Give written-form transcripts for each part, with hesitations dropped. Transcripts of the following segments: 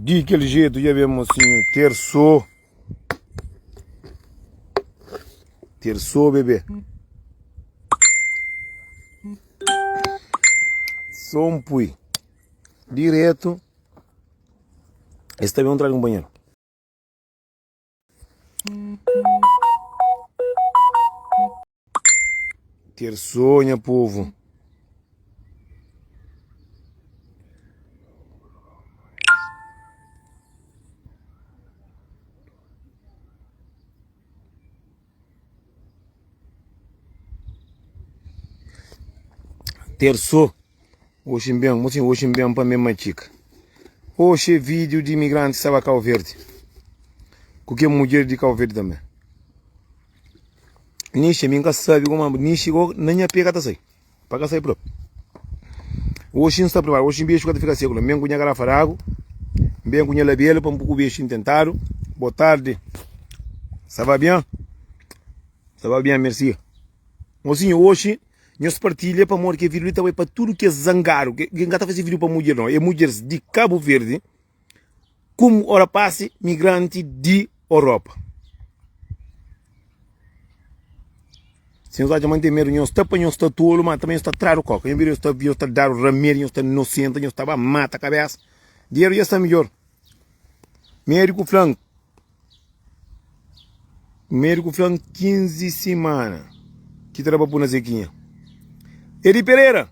Di kel jetu dja ben mosinhu terso Terso bebê So N pui diretu Es ta ben tra di kunpanheru. Terso nha povu. Terso Oxi N ben, oxi N ben pa mi matxika. Oxi é vídeo di imigranti staba Cabo Verde ku ke mudjer di Cabo Verde tanbe. Nixi mi N ka sabe kuma nixi go na nha pé ka ta sai, pa ka sai propi. Oxi N sta preparadu, oxi bexu ka ta fika seku la. N ben ku nha garafa di agu, N ben ku nha labelu pa N pui ku bexu intentadu. Bo tardi, sa va bien? Sa va bien, merci. Mosinhu, oxi Nhos partilha pamodi ke video li ta bai pa tudu kes zangadu ke N ka ta fase video pa mudjer no, e mudjeris di Kabu Verdi ku o rapasi migranti di Oropa. Si nhos atxa ma N ten medu nhos ta pa nhos ta tolu ma tanbe nhos ta tradu koka nhos bira nhos ta nhos ta dadu ramedi nhos ta nosenta nhos ta ba mata kabesa dinheru dja sta midjor mediku fla-m Médiku fla-m 15 simana ki ta da pa pô na Zequinha. Edi Pereira,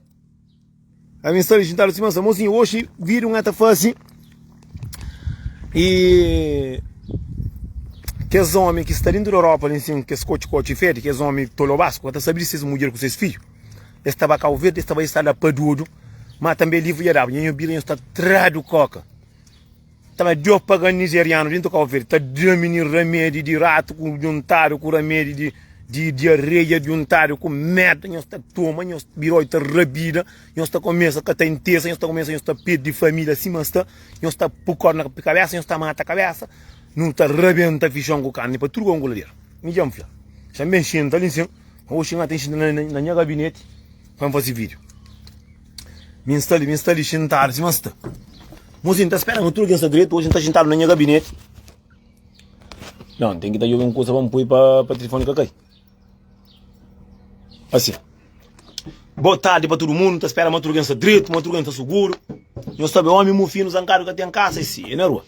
ami sta li xintadu sima sta. Mosinhu, oxi vídiu N ta fase e kes ómi ki sta dintu di Europa li nsin, kes kotxi-kotxi fedi, kes ómi tolobasku, ka ta sabe di ses mudjer ku ses fidju. Es ta ba Kau Verdi, es ta bai sta la pa dodu, ma tanbe livru dja daba. Nha nho bira, nho sta tradu koka. Ta ba Deus paga nigerianu dintu Cabo Verde ta da minin ramedi di ratu ku djuntadu ku ramedi di di diareia djuntadu ku merda nhos ta toma nhos biroi ta rabida nhos ta kumesa ka ta intesa nhos ta kumesa nhos ta perdi familia sima sta nhos ta pu kor na kabesa nhos ta mata kabesa nu ta rabenta fixon ku karni pa tudu ku anguladera mi dja N fla xa N ben xinta li nsin oxi N ta xinta na nha gabineti pa N fasi video. Mi N sta li, mi N sta li xintadu sima N sta. Mozinhu, N ta spera ma tudu algen sta dretu. Oji N sta xintadu na nha gabineti. Não, N ten ki ta djobe un kuza pa N poi pa, pa tilifoni ka kai. Asi. Boa tardi pa tudu mundu. N ta spera ma tudu algen sta dretu, ma tudu algen sta suguru. Nhos sabe, omi mufinu zankadu ka ten kasa, e si, e na rua.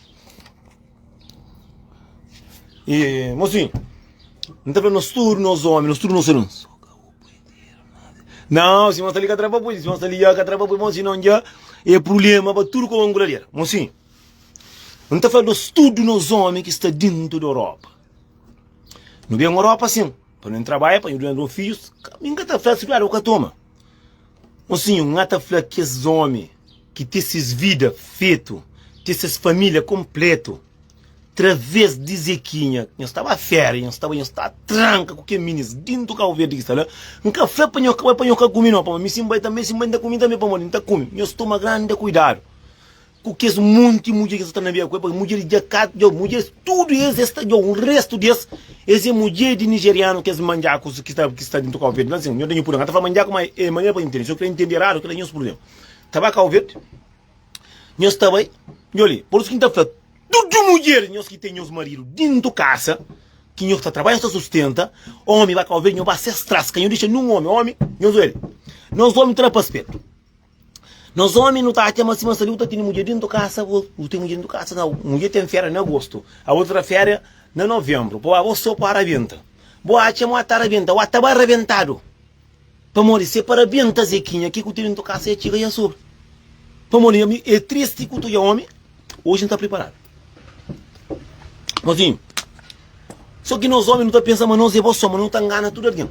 E, mozinhu, N ta fla nos tudu nos omi, nos tudu nos ser un. Não, si mostra li ka tra pa pui, si mostra li ya ka tra pa pui, bom, si não dja é problema pa tudo como anguladeira. Mocinho, N ta fla nos tudo nos homem ki sta dentro da Europa. Nu bem Europa sim, pa nu trabalha, pa nu dona filhos, mi nka ta fla si claro ka toma. Mocinho, N ta fla kes homem ki tem ses vida feto, tem ses família completo. Través di Zequinha, nhos staba a féria, nhos staba, nhos staba tranka ku kel minis dintu Kabu Verdi ki sta la. N ka fla pa nho ka bai pa nho ka kume no, pamodi mi si N bai tanbe, si N bai N ta kume tanbe, pamodi N ta kume. Nhos toma grandi kuidadu ku kes monti mudjer ki sta ta nabia ku el, pamodi mudjeris dja ka, dja mudjeris tudu es, es sta dja un restu di es, es é mudjer di nigerianu, kes mandjakus ki sta ki sta dintu Kabu Verdi. Nta sin, nho da nho pudi, N ka ta fla mandjaku, ma é manera pa ntende. Si nho kre ntende eradu, kila é nhos prubléma. Ta ba Kabu Verdi, nhos ta bai, nho li, pur isu ki N ta fla. Tudu mudjeris nhos ki ten nhos maridu dintu kasa, ki nhos ta trabadja, nhos ta sustenta, omi ba Kau Verdi, nhos ba ses tras, ka nhos dexa nun omi, omi, nhos obi, nos omi ta da pa spetu, nos omi nu ta atxa ma sima sta li, bu ta tene mudjer dintu kasa, bu ten mudjer dintu kasa, nau, mudjer ten feria na agostu, abo ta tra feria na novembru, pa abo so pa rabenta, bu atxa ma ta rabenta, bu ta ba rabentadu. Pamodi se pa rabenta Zequinha ki ku ten dentu kasa ya txiga ya sobra. Pamodi ami é tristi ku tudu omi, oji N ta priparadu. Mozinho, so ki nos omi nu ta pensa ma nos é bo so, ma nu ta ngana tudu algen.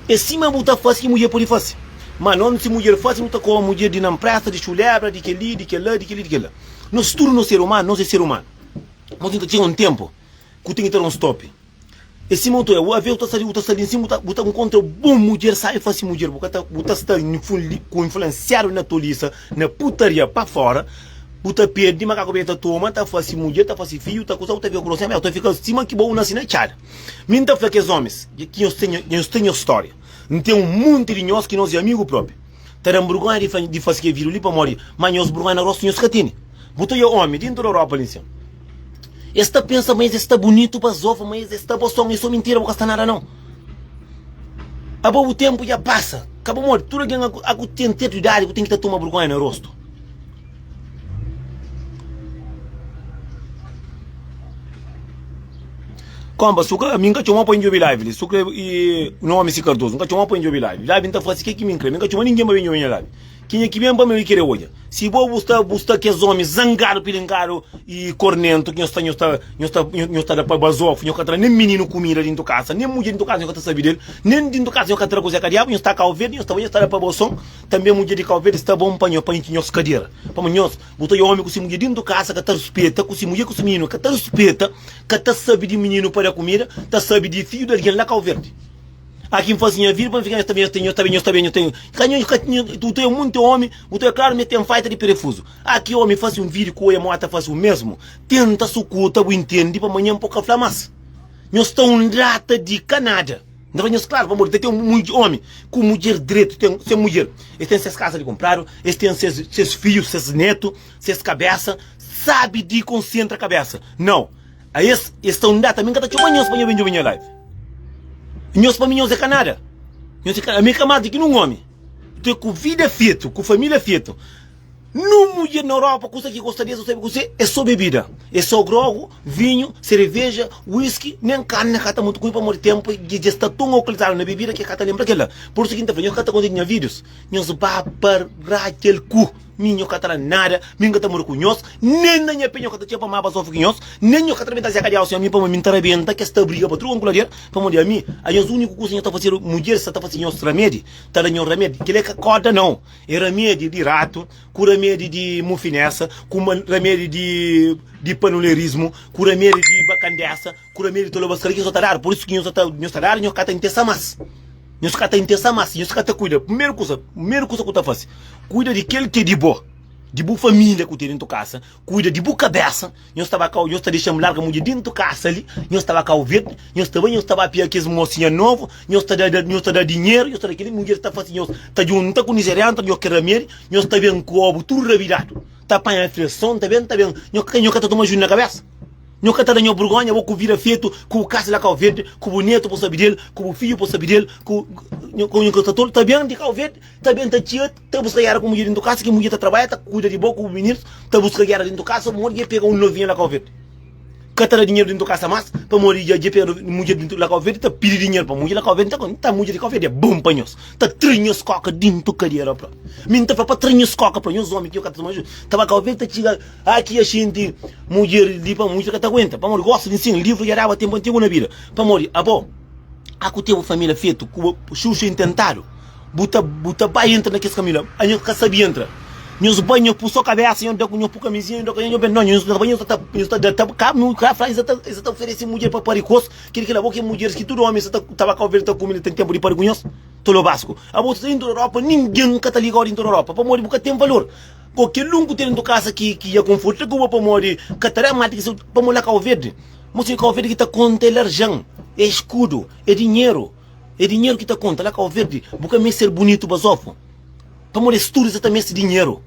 É sima bu ta fasi ki mudjer podi fasi. Ma nos si mudjer fasi nu ta koba mudjer di nanpresa, di xulebra, di keli, di kela, di keli, di kela. Nos tudu nos ser umanu, nos é ser umanu. Mozinho ta txiga un tempu ku ten ki ta da un stop. É sima otu é, aves bu ta sta li, bu ta sta li nsin, bu ta bu ta nkontra bon mudjer, sabe fasi mudjer, bu ka ta bu ta sta ku influensiadu na tolisa, na putaria pa fora, bu ta perdi makaku be ta toma, ta fasi mudjer, ta fasi fidju, ta kusa, bu ta fika ku rosin abertu, ta fika sima ki bo nasi na txada. Mi N ta fla kes omis ki nhos ten nhos ten nhos storia, N ten un monti di nhos ki nos é amigu propi, ta da-m burgonha di di fasi ke video li pamodi ma nhos burgonha na rostu nhos ka tene. Bu ta odja omi dintu di Europa li nsin. Es ta pensa ma es sta bunitu pa zofa, ma es sta bo son, é so mintira, bu ka sta nada nau. Abo bu tempu dja pasa, ka bu modi, tudu algen a ku ten tertu idadi ku ten ki ta toma burgonha na rostu. Komba, su ka, mi nka txoma pa N djobe live li, su kre i nomi si Cardoso, nka txoma pa N djobe live. Live nta fasi ke ki mi nkre, mi nka txoma ningen pa ben djobe nha live. Kenha ki ben pa mi, mi kre odja. Si bo bu sta bu sta kes omi zangadu, pilinkadu i kornentu ki nhos sta nhos ta nhos ta nhos ta da pa bazofu, nhos ka tra nen mininu kumida dintu kasa, nen mudjer dintu kasa nhos ka ta sabi del, nen dintu kasa nhos ka tra kuze ka diabu, nhos sta Kau Verdi, nhos ta bai nhos ta da pa boson, tanbe mudjer di Kau Verdi sta bon pa nhos pa intxi nhos kadera. Pamodi nhos bu ta odja omi ku si mudjer dintu kasa ka ta rispeta ku si mudjer ku si mininu ka ta rispeta, ka ta sabi di mininu pa da kumida, ta sabi di fidju di algen la Kau Verdi. Aki N fase nha vida pa N fika nhos ta ben, nhos ta ben, nhos ta ben, nhos ta ben. Ka nhos ka bu ta munti omi, bu ta klaru mi ten faita di perefuzu. Aki omi fase un video ku oia moa ta fase u mesmu. Tenta sukuta bu intendi pa manha N po ka fla mas. Nhos sta un data di ka nada. N ta fla nhos klaru pamodi ta ten omi ku mudjer dretu, ten sen mudjer. Es ten ses kasa di kunpradu, es ten ses ses fidju, ses netu, ses kabesa, sabi di konsentra kabesa. Nau. A es, es ta un data, mi N ka ta txoma nhos pa nho ben djobe nha live. Nhos pa mi nhos é ka nada. Nhos é ka, ami é ka más di ki nun omi. Te ku vida fetu, ku família fetu. Nun mudjer na Europa kusa ki gosta des, bu sabe kuse? É só bebida. É só grogu, vinhu, sereveja, whisky, nen karni ka ta mutu kume pamodi tempu dja sta ton alkolizadu na bebida ki ka ta lenbra kela. Pur isu ki N ta fla, nhos ka ta konsigi nha videos, nhos ba pa ratxa-l ku. Mi nho ka ta da nada, mi N ka ta mora ku nhos, nen na nha pe nho ka ta txia pa maba sofri ku nhos, nen nho ka ta rabenta zeka di ausi ami, pamodi mi N ta rabenta kes ta briga pa truka nkulader, pamodi ami, anhos uniku kusa nho ta fase mudjeris sa ta fase nhos ramedi, ta da nhos ramedi, kila é ka koda nau, é ramedi di ratu, ku ramedi di mufinesa, ku ramedi di di panulerismu, ku ramedi di bakandesa, ku ramedi di tolobaskada ki nho sa ta dadu, pur isu ki nho sa ta nho sa dadu nho ka ta intesa mas. Nhos ka ta intesa mas, nhos ka ta kuida. Primeru kusa, primeru kusa ku ta fasi, kuida di kel ki é di bo, di bu familia ku ten dentu kasa, kuida di bu kabesa. Nhos ta ba kau, nhos ta dexa-m larga mudjer dentu kasa li, nhos ta ba Kau Verdi, nhos ta bai, nhos ta ba pia kes mosinha novu, nhos ta da, nhos ta da dinheru, nhos ta da kel-li, mudjer ta fasi nhos ta djunta ku nizerianu, ta nhos ke ramedi, nhos ta ben ku obu tudu rabidadu, ta panha afeson, ta ben, ta ben, nhos ka ta toma juizu na kabesa. Nho ka ta da nho burgonha, bo ku vida fetu, ku bu kasa la Kau Verde, ku bu netu pa sabi del, ku bu fidju pa sabi del, ku nho nho ka sta tolu, ta ben di Kau Verde, ta ben ta txia, ta buska gera ku mudjer dintu kasa, ki mudjer ta trabadja, ta kuida di bo ku bu mininus, ta buska gera dintu kasa, pamodi dja pega un novinha la Kau Verde. Ka ta da dinheru dintu kasa mas, pamodi dja dja pega mudjer dintu la Kau Verde, ta pidi dinheru pa mudjer la Kau Verde, nta nta mudjer di Kau Verde é bon pa nhos, ta tra nhos koka dintu kadiera propi. Mi nta fla pa tra nhos koka pa nhos omi ki nho ka ta toma ta ba Kau Verde ta txiga. Aki ya xinti mudjer li pa mudjer ka ta aguenta pamodi gosta di nsina livru dja daba tempu antigu na bida pamodi abo a ku te bu familia fetu ku bo xuxu intentadu bu ta bu ta bai entra na kes kaminhu la anho ka sabi entra nhos bai nho pu so kabesa nho da ku nho pu kamizinha nho da ku nho ben no nhos ta bai nhos ta nhos ta da ta ka nu ka fla es ta es ta oferesi mudjer pa pari kos kel kila bo ke mudjeris ki tudu omi sa ta ta ba kau verde ta kume ten tempu di pari ku nhos tolobasku abo ta dintu Europa ningen ka ta ligau dintu Europa pamodi bu ka ten valor. Kualker un ku ten dentu kasa ki ki ya konforta ku bo pamodi ka ta da mati ki se pamodi la Kau Verdi mosi Kau Verdi ki ta konta é larjan é eskudu é dinheru é dinheru ki ta konta la Kau Verdi bu ka meste ser bunitu bazofu pamodi es tudu sa ta meste dinheru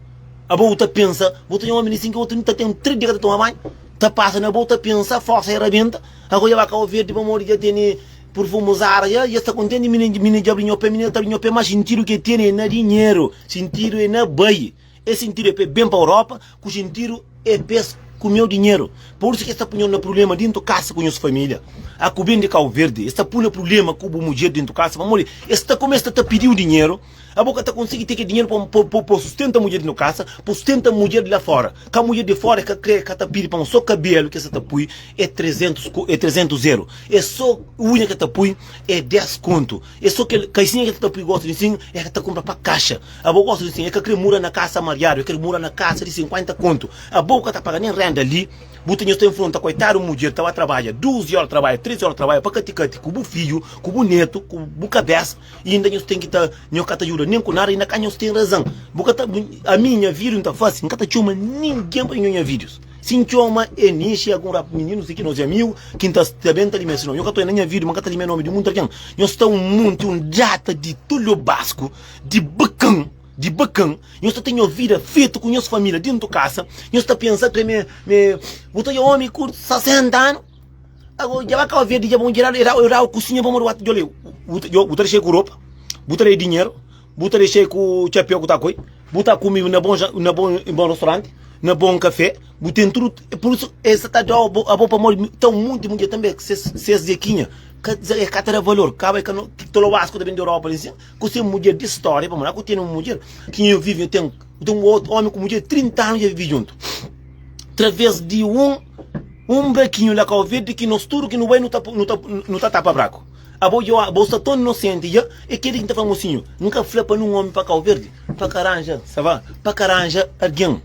abo bu ta pensa bu ta omi di sin ki otu ta ten 3 dia ka ta toma banhu ta pasa na bo ta pensa forsa ya rabenta ago ya ba Kau Verdi pamodi dja tene purfumu Zara ya ya sta kontenti mini mini dja abri nho pe mini ta abri nho pe ma xintidu ke tene é na dinheru. Sintidu é na bai. É sintidu é pa é ben pa Europa, ku sintidu é pa es kumeu dinheru. Pur isu ki es ta punhau na prublema dintu kasa ku nhos familia. A ku ben di Kau Verdi, es ta pu na prublema ku bu mudjer dintu kasa pamodi es ta kumesa ta pidiu dinheru, abo ka ta konsigi ten kel dinheru pa pa pa sustenta mudjer dintu kasa, pa sustenta mudjer di la fora. Ka mudjer di fora ka kre ka ta pidi pamodi so kabelu ki es ta pui é 300 é 300 eru, é so unha ki ta pui é 10 kontu. É so kel kaisinha ki ta pui gosta di sin, é ka ta kunpra pa kaxa. Abo gosta di sin, é ka kre mura na kasa mariadu, é kre mura na kasa di 50 kontu. Abo ka ta paga nen renda li, bu ta nhos ta infronta koitadu mudjer ta ba trabadja 12 ora trabadja, 13 ora trabadja pa kati-kati ku bu fidju, ku bu netu, ku bu kabesa, i inda nhos ten ki ta nho ka ta djuda nen ku nada, inda ka nhos ten razan. Bu ka ta ami nha video nta fasi, nka ta txoma ningen pa nho nha videos. Si N txoma e Nishi, algun rap mininu si ki nos amigu ki N ta sta ben ta limia si nomi. Nho ka ta oia na nha vida ma N ka ta limia nomi di munti algen. Nho sta un munti, un data di tolhobasku, di bakan. di bakan, nhos ta ten nhos vida fetu ku nhos família dentu kasa, nhos ta pensa kre me me bu ta odja omi ku 60 anu, ago dja ba kaba verdi dja ba dja dau dau kusinha pamodi bu ata djoli bu ta dexa-i ku ropa, bu ta da-i dinheru, bu ta dexa-i ku txapéu ku ta koi, bu ta kume na bon na bon bon restauranti, na bon kafé, bu ten tudu, pur isu es ta dau abo pamodi ten monti mudjer tanbe ses ses zekinha ka ka ta da valor, kaba e ka no tolobasku ta ben di Europa li nsin ku se mudjer di storia pamodi aku tene un mudjer ki nho vive nho ten ten un otu omi ku mudjer 30 anu dja vive djuntu traves di un un brakinhu la Kau Verdi ki nos tudu ki nu bai nu ta nu ta nu ta tapa braku abo dja abo sta ton inosenti dja e keli ki N ta fla mosinhu N ka fla pa nun omi pa Kau Verdi pa ka ranja sa va pa ka ranja algen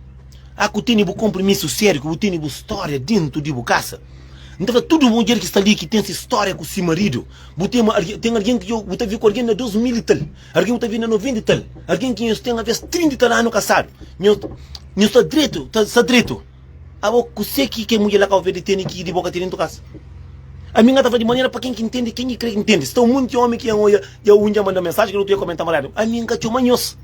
aku tene bu konprimisu seriu ku bu tene bu storia dentu di bu kasa N ta fla tudu mudjer ki sta li ki ten si storia ku si maridu Bu ten algen, ten algen ki bu ta vi ku algen na 2000 i tal, algen bu ta vi na 90 i tal, algen ki nhos ten aves 30 i tal anu kasadu. Nhos nhos sta dretu, ta sta dretu. Abo kuse ki kel mudjer la Kau Verdi tene ki di bo ka tene ntu kasa? Ami N ka ta fla di manera pa ken ki ntende, ken ki kre ntende. Sta un monti omi ki N oia dja un dja manda mensaji, kel otu dja komenta mariadu. Ami N ka txoma nhos.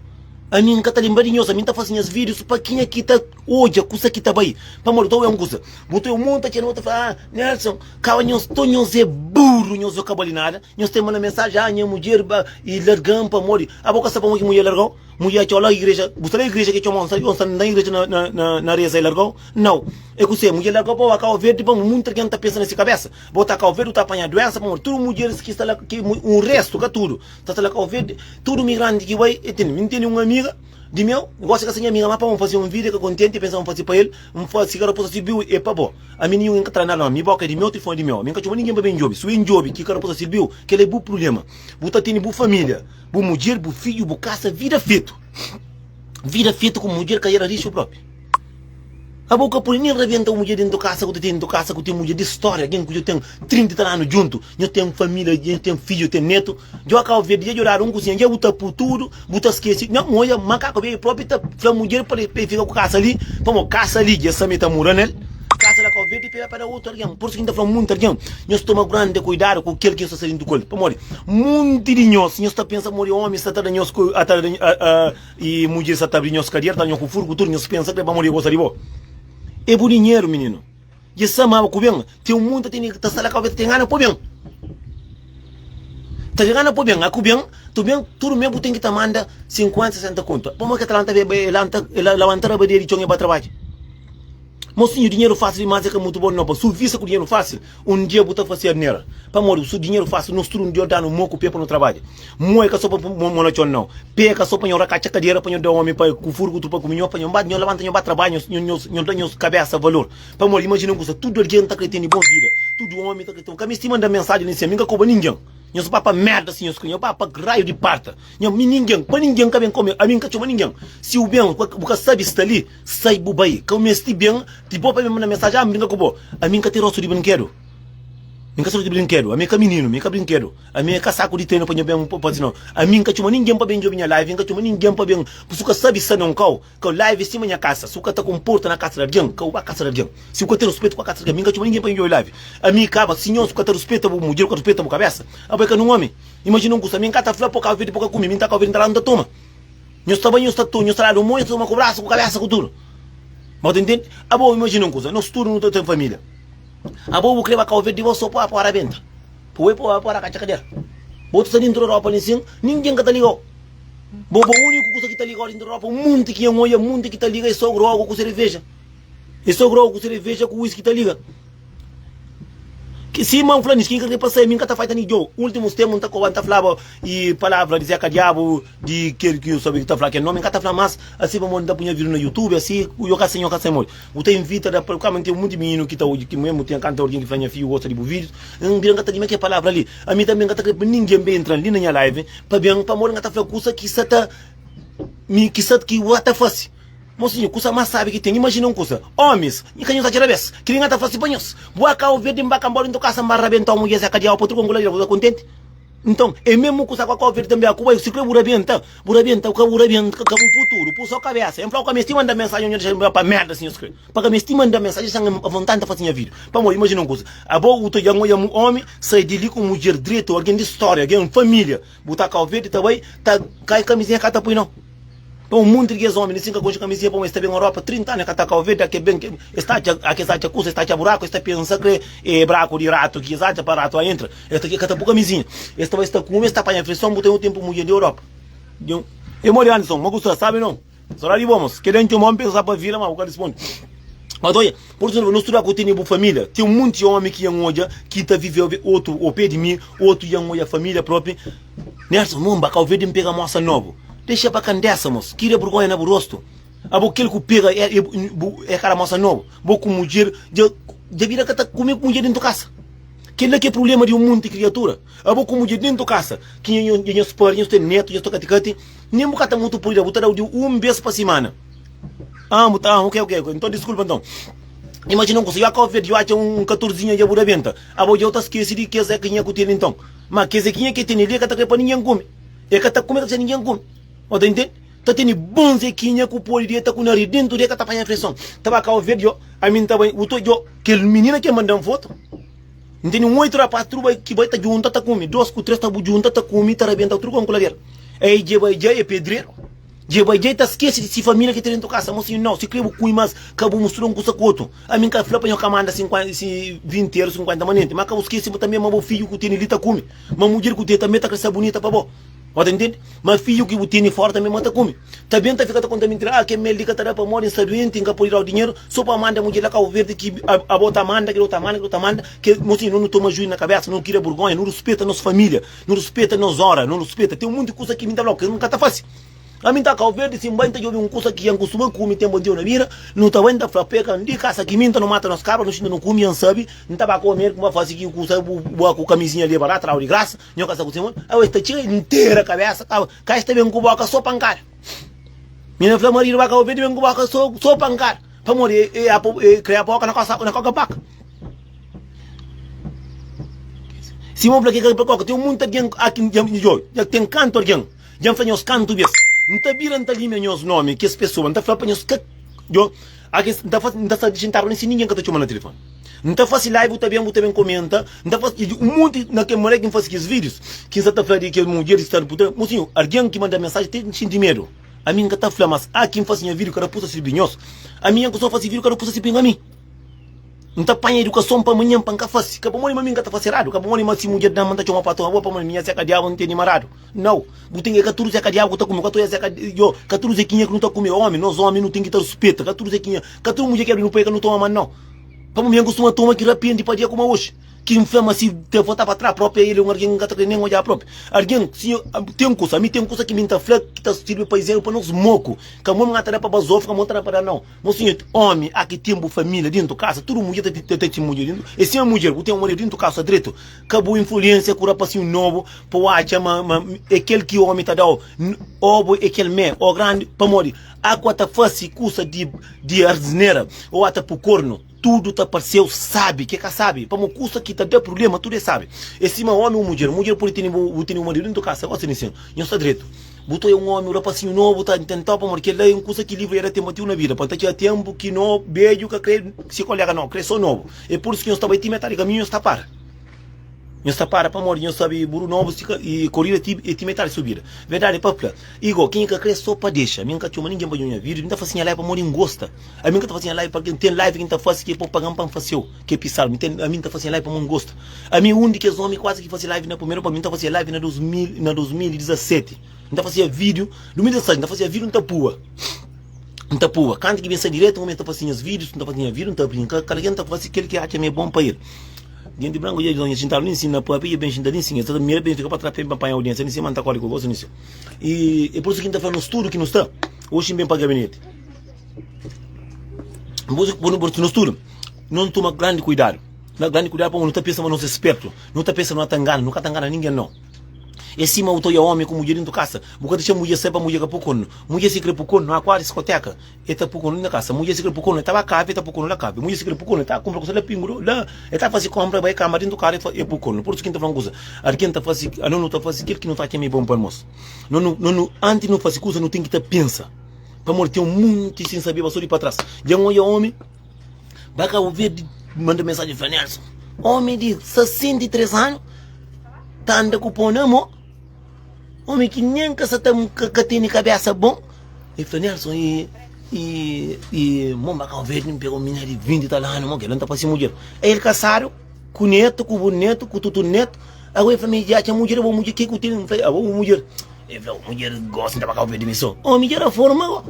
Ami N ka ta lenbra di nhos. Ami N ta fasi nhas vídius pa kenha ki ta odja kusa ki ta bai. Pamodi ta oia un kusa, bu ta oia un monti ta txena, bu ta fla, ah, Nelson, Kaba nhos to nhos é burro nhos o ka bali nada nhos tem manda mensagem ah nha mudjer ba e largam pamodi abo ka sa pamodi ki mudjer largau mudjer atxau la igreja bu sta la igreja ki txomau nsa nsa na igreja na na na reza e largau nau é kuse mudjer largau pa ba kau verde pamodi munta algen ta pensa na si kabesa bo ta kau verde bu ta panha doensa pamodi tudu mudjeris ki sta la ki un restu ka tudu ta sta la kau verde tudu migranti ki bai e tene mi ntene un amiga di meu gosi ka sa nha amiga ma pamodi fasi un video e ka kontenti e pensa ma nfasi pa el nfasi ka raposa sirbiu e pa bo. Ami ninhun N ka tra nada Mi boka é di meu, telefoni é di meu Ami N ka txoma ninguém pa ben djobe Si ben djobe ki ka raposa sirbiu Kel é bu prubléma Bu ta tene bu família Bu mudjer, bu fidju, bu kasa Vida fetu Vida fetu ku mudjer ka era rixu propi Abo ka pode nen rabenta un mudjer dentu kasa ku ta tene dentu kasa ku ten mudjer di stória Algen ku dja ten 30 i tal anu djuntu Nho ten família, nho ten fidju, ten netu Dja Kau Verdi dja djodadu un kusinha Dja bu ta pu tudu Bu ta skese Nha N odja makaku bebe propi ta fla mudjer pa el fika ku kasa li Pamodi kasa li dja sa mi ta mura nel Kasa la Kau Verdi pa el pa da otu algen Pur isu ki N ta fla munti algen Nhos toma grandi kuidadu ku kel ki nhos ta sta dentu ku el Pamodi munti di nhos Nhos ta pensa pamodi omi sta ta da nhos ku ta da i mudjer sta ta abri nhos kadera ta da nhos ku furu ku tudu Nhos pensa kre pamodi el gosta di bo É bu dinheru mininu Dja sa ma ku ben Ten un munti ta tene ta sta la Kau Verdi ta ten gana pa ben Ta ten gana pa ben A ku ben Tu ben tudu mes bu ten ki ta manda 50 60 kontu Pamodi ke ta lanta be lanta lawanta rabadia di txon e ba trabadja Mosinhu dinheru fasil dimas e ka mutu bon no pa su vista ku dinheru fasil un dia bu ta fasi arnera pamodi su dinheru fasil nos tudu un dia danu mo ku pe pa no trabadja mo e ka so pa mo na txon nau pe e ka so pa nho rakatxa kadera pa nho da omi pa ku furu ku tudu pa kumi nho pa nho ba nho labanta nho ba trabadja nho nho nho da nho kabesa valor pamodi imajina un kusa tudu algen ta kre tene bon vida tudu omi ta kre ten ka misti manda mensaji li nsin mi ka koba ningen nhos ba pa merda si nhos kre nho ba pa raiu di parta nho mi ningen pa ningen ka ben kome ami nka txoma ningen si u ben bu ka sabi sta li Sai bu bai, ka bu mesti ben di bo pa ben manda mensaji, ah, N brinka ku bo. Ami N ka ten rostu di brinkedu. Mi N ka ten rostu di brinkedu. Ami é ka mininu, mi é ka brinkedu. Ami é ka saku di trenu pa nha ben pa no. Ami N ka txoma ningen pa ben djobe nha live, N ka txoma ningen pa ben. Si bu ka sabi sta na un kau, kau live é sima nha kasa. Si bu ka ta konporta na kasa di algen, ka bu ba kasa di algen. Si bu ka ten ruspetu pa kasa di algen, mi N ka txoma ningen pa ben djobe live. Ami kaba, si nhos ka ta ruspeta bu mudjer, bu ka ruspeta bu kabesa, abo é ka nun omi. Imajina un kusa, mi N ka ta fla pa ka pa ka kume, mi N ta kau, N ta la N ta toma. Nhos ta bai, nhos ta toma, nhos ta dadu mon, nhos ta toma ku brasu, ku kabesa, ku tudu. Bo ta intende? Abo, imajina un kuza, nos tudu nu ta ten familia. Abo bu kre ba Kau Verdi bo so pa pa rabenta. Pa bo pa pa rakatxa kadera. Bo ta sta dentru Europa li sin, ninguém ka ta ligau. Bo bo uniku kuza ki ta ligau dentru Europa, un munti ki N oia, munti ki ta liga é so grogu ku sereveja. É so grogu ku sereveja ku whisky ta liga. Ki sima N fla nis, ki N ka kre pa sai, mi N ka ta faita ni djo. Ultimus tempu N ta koba, N ta flaba i palavra di Zeka Diabu, di kel ki yo sabe ki ta fla kel nomi, N ka ta fla mas, asi pamodi N ta punha video na YouTube, asi yo ka sai, nho ka sai modi. Bu ta invita da pa, kama N ten munti mininu ki ta odja, ki mesmu ten kanta algin ki fla nha fiju gosta di bu videos, N bira N ka ta dima kel palavra li. Ami tanbe N ka ta kre pa ningen ben entran li na nha live pa ben, pamodi N ka ta fla kusa ki sa ta mi ki sa ki wa ta fasi. Mosinhu, kusa más sábi ki ten. Imajina un kusa, Ómis, nha ka nhos atxa rabés? Kel-li N ta fase pa nhos. Bua kau verdi, N ba kanbóra intu kasa, N ba rabenta un mudjer, Zé Kadiau, pa truka un guladeira, bu ta kontenti? Nton, é mésmu kusa ku kau verdi tanbê. Ku bai, si kre bu rabenta, bu rabenta, ka bu rabenta, ka bu pu tudu, pu sô kabésa. N fla-u ka meste manda mensajen, nho dexa-m bai pa mérda si nhos kre. Pa ka meste manda mensajen, dexa-m avontadi, N ta fase nha vida. Pamodi, imajina un kusa, abo bu ta odja un ómi sai di li ku un mudjer dretu, algen di stória, algen família, bu ta kau verdi, ta bai, ta kai kamizinha ka ta pui nau. Pa un munti di kes omi li sin ka konxe kamizinha pamodi es ta ben Europa 30 anu e ka ta kau verde ake ben ke es ta atxa ake es atxa kusa es ta atxa buraku es ta pensa kre e braku di ratu ki es atxa pa ratu a entra es ta ka ta pu kamizinha es ta bai es ta kume es ta panha frison bu ten un tempu mudjer di Europa di un e modi Anderson ma ku sta sabi no sodadi di bo mos keda ntxoma un pensa pa vila ma bu ka rispondi ma ta oia pur isu no studa ku tene bu familia ten un munti omi ki yan odja ki ta vive otu o pe di mi otu yan odja familia propi Nelson, Mon ba kau verde N pega mosa nobu. Dexa pa kandesa mos, kria burgonha na bu rostu. Abo kel ku pega e, e, bu, e kara mosa nobu. Bo ku mudjer dja, dja bira ka ta kume ku mudjer dentu kasa. Kel la ki é prublema di un munti kriatura. Abo ku mudjer dentu kasa, ki nha, nha, nhos pari, nhos ten netu, nhos ta kati-kati, nen bu ka ta mutu pudi da, bu ta dau di un bes pa simana. Ah, bu ta, ah, ok, ok, ok. Nton diskulpa nton. Imajina un kusa, yo kau verde, yo atxa un katorzinha dja bu rabenta. Abo dja bu ta skese di kes zekinha ku tene nton. Ma kes zekinha ke tene li e ka ta kre pa ningen kume. E ka ta kume ka ta dexa ningen kume. Bo ta intende? Ta tene bon zekinha ku pode deta ku nariz dentu de ka ta panha infeson. Ta ba Kau Verde yo, ami nta bai, uto yo, kel minina ke mandan foto. N tene un oitu rapaz tudu bai ki bai ta junta ta kume, dos ku tres ta bu junta ta kume ta rabenta tudu kon kuladera. Ei dje bai dja e pedreru. Dje bai dja e ta skese di si familia ki ta dentu kasa. Mosinhu nau, si kre bu kume mas ka bu mustura un kusa ku otu. Ami N ka fla pa nho ka manda 50, si 20 eru 50 manenti, ma ka bu skese tanbe ma bo fidju ku tene li ta kume, ma mudjer ku tene tanbe ta kre sta bunita pa bo. Bo ta ntende? Ma fidju ki bu tene fora tanbe ma ta kume. Ta ben ta fika ta konta mintira, ah, kel mel li ka ta da pamodi N sta duenti, N ka pode dau dinheru, so pa manda mudjer la Kau Verdi ki abo ta manda, kel otu ta manda, kel otu ta manda. Ke, mosinhu, no nu toma juiz na kabesa, no kria burgonha, no ruspeta nos familia, no ruspeta nos ora, no ruspeta. Ten munti kusa ki mi ta flau ki N ka ta fasi. Ami N ta Kau Verdi, si N bai N ta djobe un kusa ki N kustuma kume ten bon txeu na bida, nu ta bai N ta fla peka di kasa ki mi N ta no mata nos kabra, nu xinta nu kume, N sabe N ta ba ku Amerika N ba fase ki kusa bu ba ku kamizinha leba la trau di grasa, nho ka sa ku se mon, awe es ta txiga intera kabesa kaba ka es ta ben ku boka so pankada. Minha fla maridu ba Kau Verdi ben ku boka so so pankada pamodi e e kria boka na kosa na koka baka. Simon fla ke ka koka ten munta algen aki dja ten kantu algen. Dja N fla nhos kantu bês, N ta bira N ta limia nhos nómi, kes pesoa, N ta fla pa nhos ka Djo, ake, N ta fase, N ta sta xintadu li si ningen ka ta txoma na tilifoni. N ta fase live, bu ta ben, bu ta ben komenta, N ta fase, un monti, na kel manera ki N fase kes vídius, ki N sa ta fla di kel mudjer ki sta na puta, mosinhu, algen ki manda mensaji te N xinti medu. Ami N ka ta fla, mas aki N fase nha vídiu, kada pusa sirbi nhos. Ami N ka so fase vídiu, kada pusa sirbi ami. N ta panha idukason pa manhan pa N ka fase. Ka pamodi ma mi N ka ta fase eradu, ka pamodi ma si mudjer dam N ta txoma patron, abo pamodi mi nha seka diabu N tene maradu. Nau, bu ten ke ka tudu zeka diabu ku ta kume, ka tudu zeka yo, ka tudu zekinha ku nu ta kume. Omi, nos omi nu ten ki ta ruspeta, ka tudu zekinha, ka tudu mudjer ki abri nu pai ka nu toma ma nau. Pamodi mi N kustuma toma ki rapendi pa dia kuma oxi. Ki N fla ma si te volta pa tras propi el é un argen ki N ka ta kre nen odja propi. Argen, si ten kusa, ami ten kusa ki mi N ta fla ki ta sirbi pa izemplu pa nos moku. Ka mo mi N ka ta da pa bazofu, ka mo N ta da pa da nau. Mo sinhor, omi, a ki ten bu familia dentu kasa, tudu mudjer ta ta ten mudjer dentu, e sin a mudjer, bu ten un maridu dentu kasa dretu, ka bu influensia ku rapasinhu nobu pa bu atxa ma ma e kel ki omi ta dau, o bo e kel me, o grandi, pamodi a ku a ta fasi kusa di di arznera, o a ta pu kornu, tudu ta parseu sabi, ke ka sabi, pamo kusa ki ta da prublema tudu e sabi. E sima omi o mudjer, mudjer pudi tene bu bu tene un maridu dentu kasa, gosi nin sin, nhos sta dretu. Bu ta oia un omi, un rapasinhu nobu ta ntentau pamodi kel-la é un kusa ki livru era tenba tiu na vida. Pa ta txiga tenpu ki no bedju ka kre si kolega no kre so nobu. É pur isu ki nhos ta bai ti metadi kaminhu nhos ta para. Nhos ta para pamodi nhos sabe buru nobu si ka i korida ti é ti metadi subida. Verdadi é pa fla. Igo kenha ka kre so pa dexa. Mi N ka txoma ningen pa djobi nha video. Mi ta fasi nha live pamodi N gosta. Ami N ka ta fasi nha live pa algen. Ten live ki N ta fasi ki é pa paga-m pa N fase-u, ki é pisadu. Mi ten ami N ta fasi nha live pamodi N gosta. Ami un di kes omi kuazi ki fasi live na primeru pa mi N ta fasia live na 2000 na 2017 N ta fasia video 2016 N ta fasia video N ta pua N ta pua kantu ki ben sai diretu N kumesa ta fasi nhas videos N ta fasi nha video N ta brinka kada ken ta fasi kel ki atxa ma é bon pa el Jenti branku dja dja xintadu li nsin na papia dja ben xinta li nsin es ta mira pa es fika pa tras pa es panha audiensia li nsin ma N ta kore ku gosi li nsin i é pur isu ki N ta fla nos tudu ki nu sta oxi N ben pa gabineti nos tudu no toma grandi kuidadu Na grandi kuidadu pamodi nu ta pensa ma nos é spertu, nu ta pensa ma nu ta ngana, nu ka ta ngana ningen nau. É sima bu ta oia omi ku mudjer dintu kasa, bu ka dexa mudjer sai pa mudjer ka pui kornu. Mudjer si kre pui kornu, na kuadra diskoteka, e ta pui kornu na kasa. Mudjer si kre pui kornu, e ta ba kafe, e ta pui kornu la kafe. Mudjer si kre pui kornu, e ta kunpra kusa la pingu la, e ta fasi konpra, e bai kamba dintu karu, e pui kornu. Pur isu ki N ta fla un kusa, algen ta fasi, ano nu ta fasi kel ki nu ta atxa ma é bon pa nos. No nu, no nu, antis nu fasi kusa, nu ten ki ta pensa, pamodi ten munti sin sabeba so di pa tras. Dja N oia omi. Ba Cabo Verde manda mensagem fla Nelson, homem de 63 anos ta anda ku pó na mão, homem que nem ka sa ta ka, ka tene cabeça bom. E fla, Nelson, e e e mon ba Cabo Verde, N pega un minina di 20 e tal anu, mon kel-la N ta fase mudjer. El kasadu ku netu, ku bu netu, ku tutu netu. Ago el fla mi, dja atxa mudjer, abo mudjer, ke ku ten? N fla, abo bu mudjer. El fla, mudjer gosi N ta ba Cabo Verde mi so. Omi dja raforma go.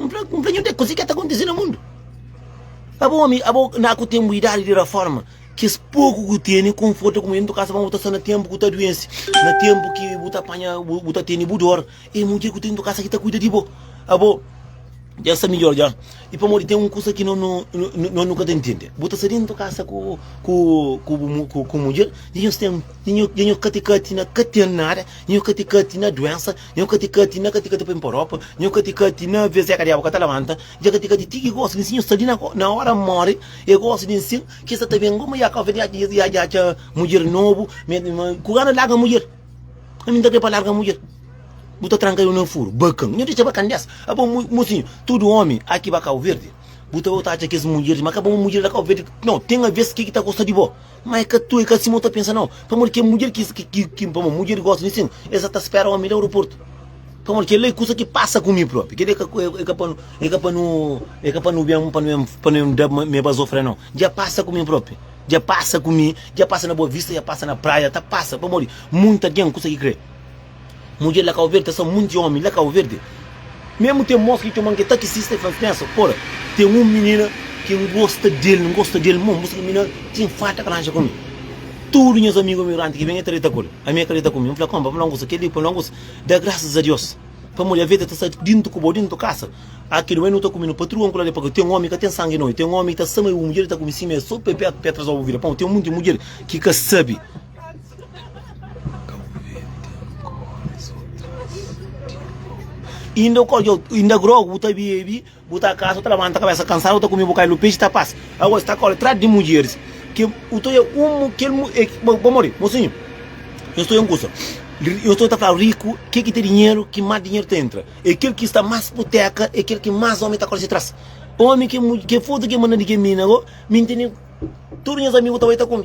N fla, N fla, nhu de, kuze ke ta kontise na mundu? Abo omi, abo na ku ten bu idadi di raforma, kes poku ku tene konforta ku mudjer ntu kasa pamodi bu ta sta na tenpu ku ta duense, na tenpu ki bu ta panha, bu ta tene bu dor. E mudjer ku ten ntu kasa ki ta kuida di bo. Abo dja sta midjor dja. I pamodi ten un kusa ki no no no no ka ta ntende. Bu ta sta dentu kasa ku ku ku bu ku ku mudjer, dja nhos ten dja nho dja nho kati-kati na ka ten nada, dja nho kati-kati na duensa, dja nho kati-kati na kati-kati pa inpa ropa, dja nho kati-kati na vez eka diabu ka ta labanta, dja kati-kati ti ki gosi di nsin nhos sta li na na ora more, e gosi di nsin ki sta ta ben gomi ya ka ya ya ya atxa mudjer nobu, ku gana larga mudjer. Ami N ta kre pa larga mudjer. Bu ta tranka eu na furu. Bakan. Nho dexa bakan des. Abo mosinhu, tudu omi aki ba Kau Verdi, bu ta bai ta atxa kes mudjeris, ma ka bo mudjer la Kau Verdi. Nau, ten aves ke ki ta gosta di bo. Ma e ka tu, e ka sima bu ta pensa nau. Pamodi ke mudjer ki ki ki pamodi mudjer gosta di sin, es sa ta spera omi la aeroportu. Pamodi kel la e kusa ki pasa ku mi propi. Kel la e ka e ka pa nu e ka pa nu e ka pa nu ben pa nu pa nu da me bazofre nau. Dja pasa ku mi propi. Dja pasa ku mi, dja pasa na Boa Vista, dja pasa na praia, ta pasa pamodi munta algen kusa ki kre. Mudjer la Kau Verdi ta sta munti omi la Kau Verdi. Mesmu ten mos ki txoman ki é takisista i fla-m pensa, pora, ten un minina ki N gosta del, N gosta del mo, N buska minina ten falta ka ranja ku mi. Tudu nhas amigu imigranti ki ben e ta deta ku el, ami e ka deta ku mi. N fla, konpa, pa N fla un kusa, kel-li pa N fla un kusa, da grasas a Dios. Pamodi aveta ta sta dintu ku bo, dintu kasa. Aki nu bai nu ta kume, nu patrua un kula li, pake ten omi ka ten sangi noi, ten omi ki ta sama i mudjer ta kume sima es so pe pe atrasau bu vida. Pamodi ten munti mudjer ki ka sabi. Inda inda grogu bu ta bebi. Bu ta kasa, bu ta labanta kabesa kansadu, bu ta kume bu kai lu pexi ta pasa. Agora sta kore tras di mudjeris ki u ta oja un kel e pamodi mosinhu eu sta oja un kusa eu sta ta fla riku ke ki ten dinheru ki mas dinheru ta entra e kel ki sta mas puteka e kel ki mas omi ta kore si tras omi ke ke fotu ke manda di ke mina go mi ntende tudu nhas amigu ta bai ta kume.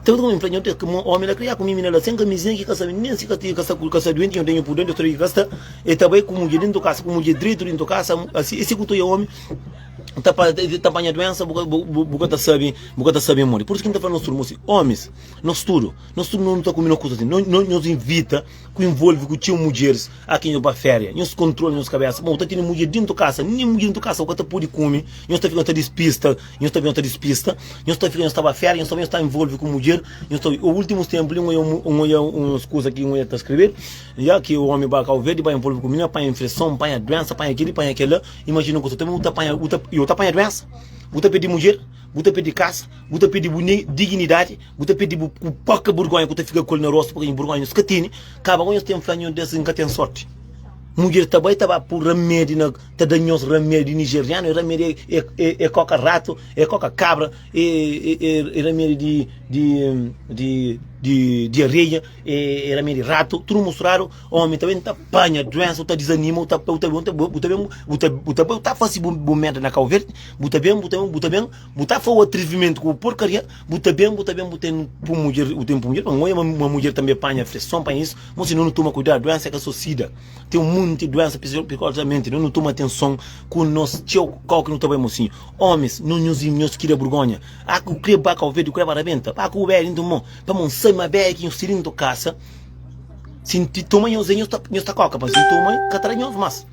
Ten otu omi fla, Nho ten ki omi la kria ku minina la sen kamizinha ki ka sabe nen si ka ka sta ka sta duenti, nho ten nho pur duenti, otu ki ka sta, e ta bai ku mudjer dintu kasa, ku mudjer dretu dintu kasa, asi e si ku ta oia omi ta pa ta panha duensa bu ka bu ka ta sabe bu ka ta sabe modi. Pur isu ki N ta fla nos tudu, mosi, omis, nos tudu, nos tudu no ta kume nos kusa si, no no nos invita ku involvi ku txeu mudjeris aki nho ba feria, nhos kontrola nhos kabesa, bo ta tene mudjer dintu kasa, nen mudjer dintu kasa bu ka ta pudi kume, nhos ta fika ta dispista. Nhos ta ben ta dispista, nhos ta fika nhos ta ba férias, nhos ta ben nhos ta envolve ku mudjer, nhos ta o últimus ténpu li N oia N oia uns kuza ki N oia ta skrebedu, ya ki ómi ba Kau Verdi ba envolve ku minina, panha infeson, panha duénsa, panha kel-li, panha kel-la, imajina un kuza, tanbe bu ta panha, bu ta bu ta panha duénsa, bu ta perde mudjer, bu ta perde kasa, bu ta perde bu dignidadi, bu ta perde bu poka burgónha ku ta fika ku el na rostu, purka burgónha nhos ka tene, kaba ku nhos ten fla nhos des N ka ten sórti. Mudjer ta bai ta ba pur ramedi na ta da nhos ramedi nigerianu, e ramedi e e e koka ratu, e koka kabra, e e e ramedi di di di di diareia, e e ramedi ratu, tudu musturadu, omi ta ben ta panha duensa, bu ta dizanima, bu ta bu ta bu ta ben bu ta bu ta bu ta fasi bu bu merda na Kau Verdi, bu ta ben bu ta ben bu ta ben bu ta fau atrivimentu ku bu porkaria, bu ta ben bu ta ben bu ten pu mudjer bu ten pu mudjer, ma oia ma mudjer tanbe panha freson panha isu. Mo si nu nu toma kuidadu, duensa é ka so sida, ten un monti duensa psikolojamenti, nu nu toma atenson ku nos txeu kau ki nu ta bai mosinhu. Omis, nu nhos nhos kria burgonha, a ku kre ba kau verdi, ku kre ba rabenta, ba ku bebe dintu mon, pamo N sai ma bebe ki nhos tira dintu kasa, si N toma nhos nhos ta nhos ta koka, pa si N toma ka ta da nhos mas.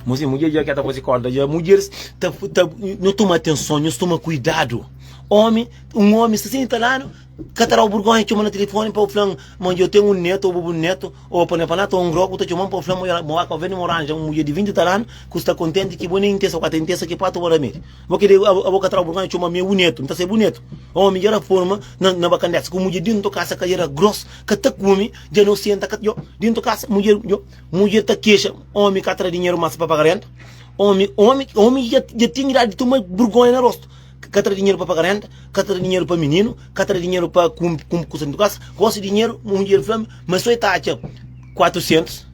Mosi, mudjer dja ka ta fasi konta dja. Mudjeris ta, ta, nho toma atenson, nho toma kuidadu. Omi, un omi sta senta la, ka ta dau burgonha txoma na telefoni pa bu fla-m ma dja ten un netu ou bu netu ou pa nepanatu ou un grogu ta txoma-m pa bu fla-m ma ma waka veni ma ranja un mudjer di 20 tal anu ku sta kontenti ki bo nen intesa bu ka ta intesa ki patu bo ramedi. Bo kede abo ka tra burgonha txoma mi é bu netu, N ta ser bu netu. Omi dja raforma na na bakandesa ku mudjer dintu kasa ka era gros, ka ta kume, dja no senta ka djo dintu kasa mudjer djo mudjer ta kexa omi ka tra dinheru mas pa paga renta. Omi omi omi dja dja ten idadi di toma burgonha na rostu, ka tra dinheru pa paga renta, ka tra dinheru pa mininu, ka tra dinheru pa kum kum kusa dintu kasa. Gosi dinheru mudjer fla ma so e ta atxa 400,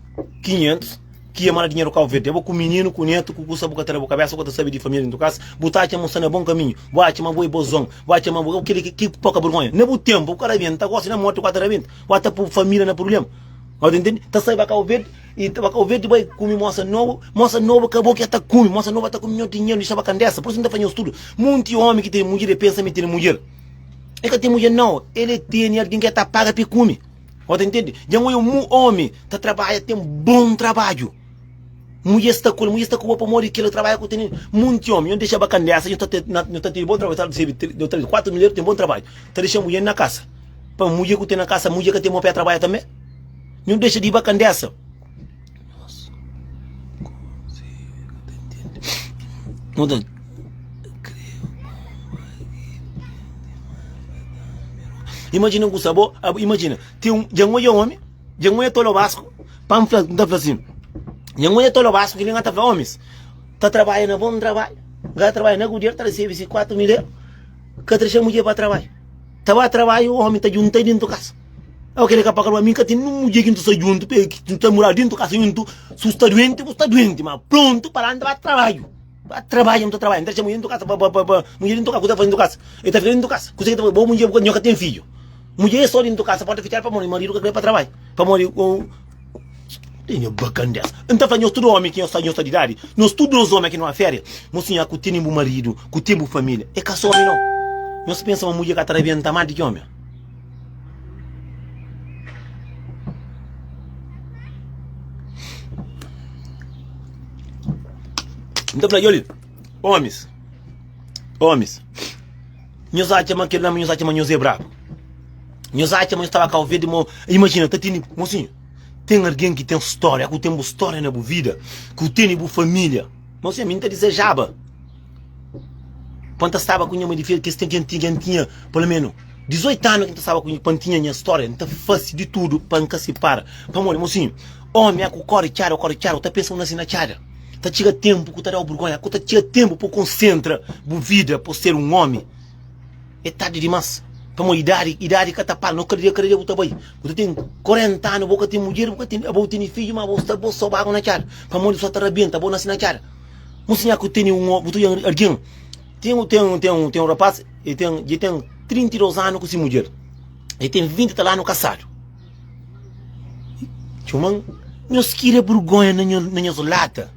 500. Ki e manda dinheru Cabo Verde. Abo ku mininu, ku netu, ku kusa bu ka ta da bu kabesa, bu ka ta sabi di familia dintu kasa, bu ta atxa ma bu sta na bon kaminhu, bu atxa ma bo e bozon, bu atxa ma bo kili ki poka burgonha. Na bu tempu bu ka rabenta, gosi na morti bu ka ta rabenta, bu ta pu familia na prublema. Bu ta intende? Ta sai ba Cabo Verde i ta ba Cabo Verde bai kumi mosa nobu, mosa nobu ka bo ki ta kumi, mosa nobu ta kumi nho dinheru di xabakandesa. Pur isu N ta fla nhos tudu, munti omi ki tene mudjer e pensa ma e tene mudjer. E ka ten mudjer nau, el e tene algin ki ta paga pa e kumi. Bo ta intende? Dja N oja un omi ta trabadja, ten bon trabadju. Mudjer sta ku el, mudjer sta ku bo pamodi kel trabadju ku tene. Munti omi, nho dexa bakandesa, nho ta ten, nho ta ten bon trabadju, ta risibi, nho ta risibi 4 mil eru, ten bon trabadju. Ta dexa mudjer na kasa. Pa mudjer ku ten na kasa, mudjer ka ten mo pa e trabadja tanbe. Nho dexa di bakandesa. Nho ta. Imajina ku sa bo, imajina, ten un, dja N odja omi, dja N odja tolobasku, pa N fla, N ta fla sin, dja N odja tolobasku ki li N ta fla omis, ta trabadja na bon trabadju, ka ta trabadja na guder, ta resebe si 4 mil eru, ka ta dexa mudjer pa trabadja, ta ba trabadju, omi ta junta dintu kasa. Aw keli ka pa kalma, mi N ka ten nin mudjer ki N ta sta juntu, ki N ta mora dintu kasa juntu, si bu sta duenti, bu sta duenti, ma prontu pa la N ta ba trabadju. Ba trabadja, nta trabadja, nta txeu mulher dentu kasa, ba, ba, ba, ba, mulher dentu kasa, kusa ta faze dentu kasa? El ta fika dentu kasa, kusa ki ta faze? Bo mulher, bu ka, nho ka ten fidju. Mulher é só dentu kasa, porta fitxadu pamodi maridu ka kre pa trabadja, pamodi o Tenho bacandessa. N ta fla nhos tudu omi ki nhos sta, nhos sta di idadi, nos tudu nos omi aki numa feria, mosinha ku tene bu maridu, ku ten bu familia, é ka só omi nau. Nhos pensa ma mulher ka ta rabenta más di ki omi? N ta fla, Djoli, omis, omis, nhos atxa ma kel la, nhos atxa ma nhos é brabu. Nhos atxa ma nhos ta ba Kau Verdi, ma imajina, ta tene, mosinhu, ten algen ki ten stória, ku ten bu stória na bu vida, ku tene bu família. Mosinhu, ami N ta dizejaba pa N ta staba ku nha mai di fé, kes ten ki N tinha, pelo menu, 18 anu ki N ta staba ku pa N tinha nha stória, N ta fase di tudu pa N ka sipara. Pamodi, mosinhu, omi a ku kóre txada, kóre txada, u ta pensa u nase na txada. Ta txiga tenpu ku ta da-u burgonha, ku ta txiga tenpu pa bu konsentra bu vida pa bu ser un omi. É tardi dimás, pamodi idadi, idadi ka ta para, no kada dia, kada dia bu ta bai. Bu ta ten 40 anu, bo ka ten mudjer, bu ka ten, abo bu tene fidju, ma bo sta bo so bagu na txada, pamodi bu sa ta rabenta, bo nase na txada. Mosinha ku tene un, bu ta odja algin, ten, ten, ten, ten un rapaz, el ten, dja ten 32 anu ku si mudjer, el ten 20 i tal anu kasadu. Txoman, nhos kria burgonha na nhos lata.